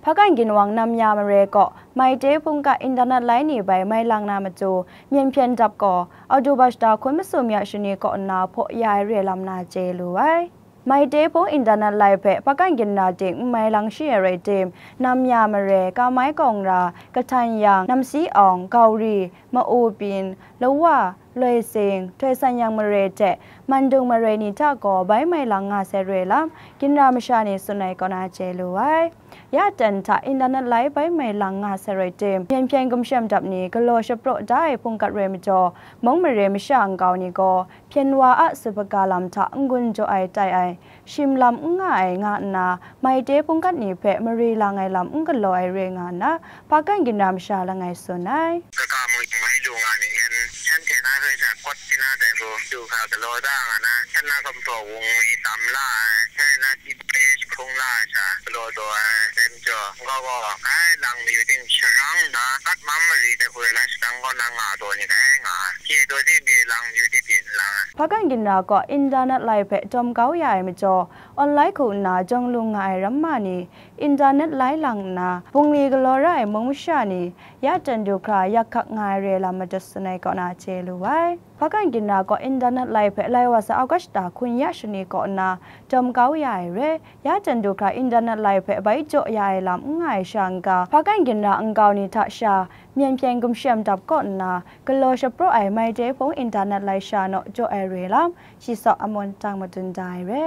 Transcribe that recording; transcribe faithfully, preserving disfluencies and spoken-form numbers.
Hpakan ginwang Namya mare kaw Maite hpungkat internet lai ni bai mai lang na matu, myen hpyen dap gaw October shata hkun masum ya shani kaw nna hpaw ya ai re lam na chye lu ai. Maite hpung internet lai hpe hpakan ginra ting n mai lang shi ai rai tim, Namya mare, Kamai Kawngra, Kahtan Yang, Namsi Awng, Gauri, Ma-u Pyin, Lawa, Loi Sing, Htoi San Yang mare hte Mandung mare ni hta gaw bai mai lang nga sai re lam, ginra masha ni tsun ai kaw na chye lu ai. Ya ten hta internet lai bai mai lang nga sai rai tim, myen hpyen gumshem dap ni galaw shapraw da ai hpungkat rai majaw, mung mare masha nkau ni gaw hpyen wa a supaga lam hta n-gun jaw ai tai ai, shim lam n nga ai nga nna, Maite hpungkat ni hpe mari lang ai lam n galaw ai re nga nna, hpakan ginra masha langai tsun ai. Kaga mung mai lu nga ning yan, shanhte na hpe sha kawt di na dai hku, du hkra galaw da nga na, shan na gumhpraw wung mi tam la ai, shanhte na tip e jahkrung la ai sha, galaw daw ai, dai majaw, nkau gaw, kai lang mayu ting sharang nna, kat mam mari dai hku rai la shadang kaw na nga daw ni dai nga, hkye daw di pyi lang mayu di pyi n lang ai. Hpakan ginra kaw internet lai hpe dawm kau ya ai majaw, online hku nna jawng lung nga ai ramma ni, internet lai lang nna, bungli galaw ra ai mung masha ni, ya ten du hkra yak hkak nga ai re lam madat tsun ai kaw na chye lu ai. Hpakan ginra kaw internet lai hpe lai wa sa August shata hkun ya shani kaw nna dawm kau ya ai re, ya ten du hkra internet lai hpe bai jaw ya ai lam n nga ai sha n-ga, hpakan ginra nkau ni hta sha myen hpyen gumshem dap kaw nna galaw shapraw ai Maite hpung internet lai sha naw jaw ai re lam, shi saw amun tang madun da ai re.